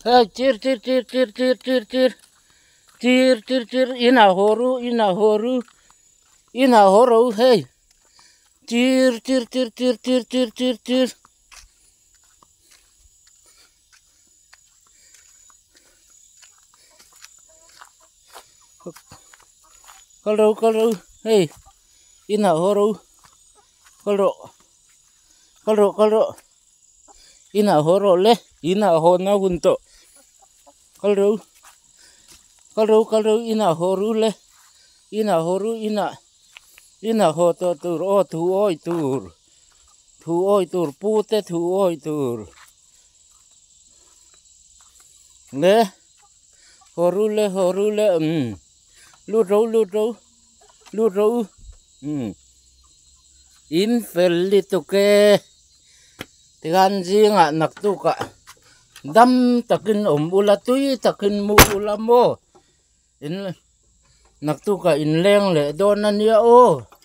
Hei tir tir tir tir tir tir tir tir tir tir inah haw ru inah haw ru inah haw ro hei tir tir tir tir tir tir tir tir. Kal ro kal ro hei inah haw ro kal rawh kal rawh kal rawh. Inah haw rawh le inah haw na hun tawh kal ro kal ro kal ro inah haw ru le inah haw ru inah inah haw tawh tur aw thu awi tur thu awi tur pu te thu awi tur le haw ru le haw ru le umm lut ro lut ro lut ro umm in fel lutuk e. Tikhan zingah naktukah dam takin awm ula tui takin mu ula maw in naktukah inleng leh dawn a nia aw.